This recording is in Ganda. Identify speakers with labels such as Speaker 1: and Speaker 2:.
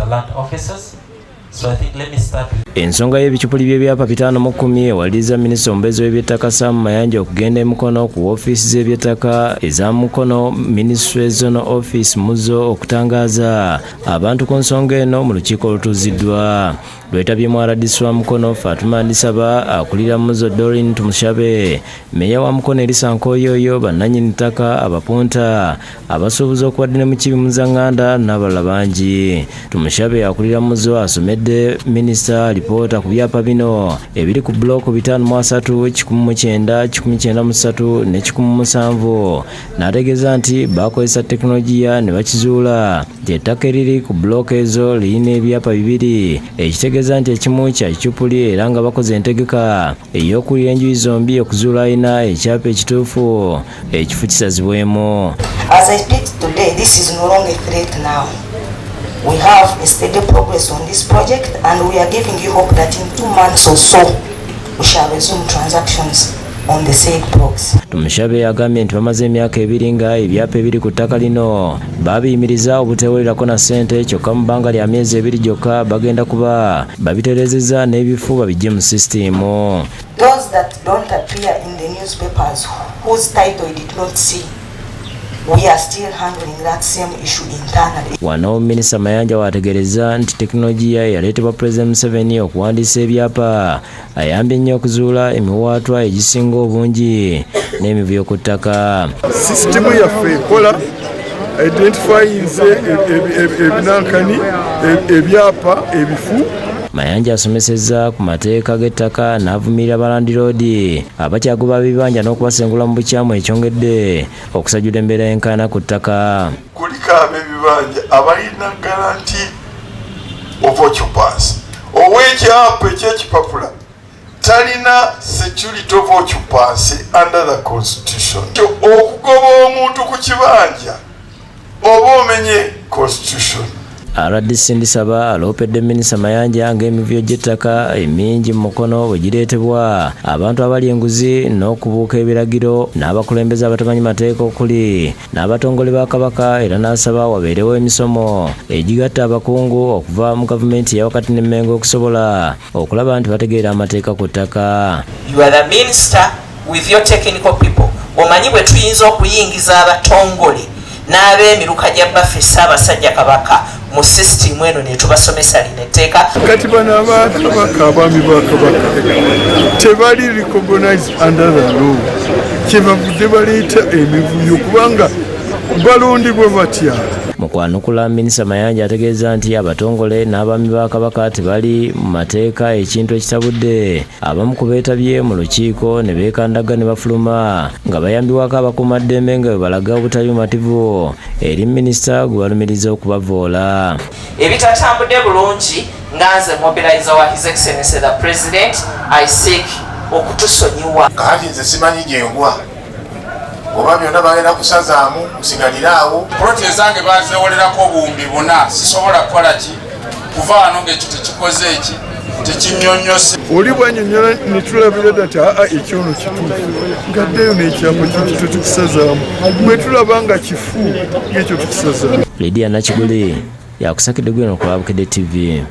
Speaker 1: the land officers. So I think let me start with
Speaker 2: Ensonga y'ebicupuli by'ebyapa 510 ewaliriza minisita omubeezi w'ebyettaka Sam Mayanja okugenda e Mukono ku woofiisi z'ebyettaka eza Mukono Ministry Zonal Office Muzo okutangaaza abantu ku nsonga eno mu lukiiko olutuuziddwa. Lwetabyemu RDC wa Mukono Fatuma Ndisaba, akulira Muzo Doreen Tumushabe, meeya wa Mukono Elisa Nkoyoyo, bannannyini ttaka, abapunta, abasuubuzi okubadde ne Mukiibi Muzanganda n'abalala bangi. Tumushabe akulira Muzo asomedde minisita alipoota ku byapa bino ebiri ku bbulooku 53, 190, 193 ne 107, n'ategeeza nti bakozesa tekinologiya ne bakizuula nti ettaka eriri ku bbulooku ezo lirina ebyapa bibiri, ekitegeeza nti ekimu kya kicupuli, era nga bakoze entegeka ey'okuwulira enjuyi zombi okuzuula alina ekyapa ekituufu ekifu kisazibwemu.
Speaker 3: As I speak today, this is no longer a threat now. We have a steady progress on this project and we are giving you hope that in 2 months or so, we shall resume transactions on the said blocks.
Speaker 2: Tumushabe agambye nti bamaze emyaka 2 nga ebyapa ebiri ku ttaka lino babiyimiriza obuteewolerako na ssente, kyokka mu bbanga lya myezi 2 gyokka bagenda kuba babitereezezza n'ebifu babijje mu sisitiimu.
Speaker 3: Those that don't appear in the newspapers, whose title you did not see, we are still handling that same issue internally.
Speaker 2: Wano Minisita Mayanja waategeereza nti tekinologiya eyaleetebwa Pulezidenti Museveni okuwandiisa ebyapa ayambye nnyo okuzuula emiwaatwa egisinga obungi n'emivuyo ku ttaka.
Speaker 4: Sisitimu yaffe ekola identifyinze ebinankani ebyapa ebifu.
Speaker 2: Mayanja asomesezza ku mateeka g'ettaka n'avumirira balandiroodi abakyagoba bibanja n'okubasengula mu bukyamu, ekyongedde okusajjula embeera y'enkaayana ku ttaka.
Speaker 5: Kuliko ab'ebibanja abalina guarantee of occupancy. Ow'ekyapa ekyekipapula talina security of occupancy under the constitution. Okugoba omuntu ku kibanja oba omenye constitution.
Speaker 2: RDC Ndisaba aloopedde Minisita Mayanja ng'emivuyo gy'ettaka emingi mu Mukono bwe gireetebwa abantu abali enguzi n'okubuuka ebiragiro n'abakulembeze abatamanyi mateeka okuli n'abatongole ba Kabaka, era n'asaba wabeerewo emisomo egigatta abakungu okuva mu gavumenti eya wakati ne Mmengo okusobola okulaba nti bategeera amateeka ku ttaka.
Speaker 6: You are the minister with your technical people. Omanyi bwe tuyinza okuyingiza abatongole n'ab'emiruka gya baffe Ssaabasajja Kabaka mu sisitimu eno ne tubasomesa lino etteeka.
Speaker 4: Kati bano abakabaka, abaami ba Kabaka, tebali recognized under the law, kyebavudde baleeta emivuyo kubanga balondebwa batya?
Speaker 2: Mu kwanukula, Minisita Mayanja ategeeza nti abatongole n'abaami ba Kabaka tebali mu mateeka, ekintu ekitabudde abamu ku beetabye mu lukiiko ne beekandaga ne bafuluma nga bayambibwako abakuumaddembe nga bwe balaga obutali bumativu eri minisita gwe balumiriza okubavoola.
Speaker 6: Ebitatambudde bulungi, nga nze mobilizer wa His Excellency the President, I seek okutusonyiwa.
Speaker 7: Kakati nze simanyi gyengwa oba byonna bagenda kusazaamu nsigalire awo.
Speaker 8: Poloti ezange bazewolerako 4000, sisobola kukola ki kuva wano ngaekyo tekikoze eki tekinyonyose.
Speaker 4: Oli bwanyonyola netulabira dda nti aa, ekyono kituufu, ngaddeyo n'ekyapa kyo tetukisazaamu. Bwe tulaba nga kifu, ng'ekyo tukisazaamu.
Speaker 2: Lydia Nakiguli yakusakidde gweno ku Bukedde TV.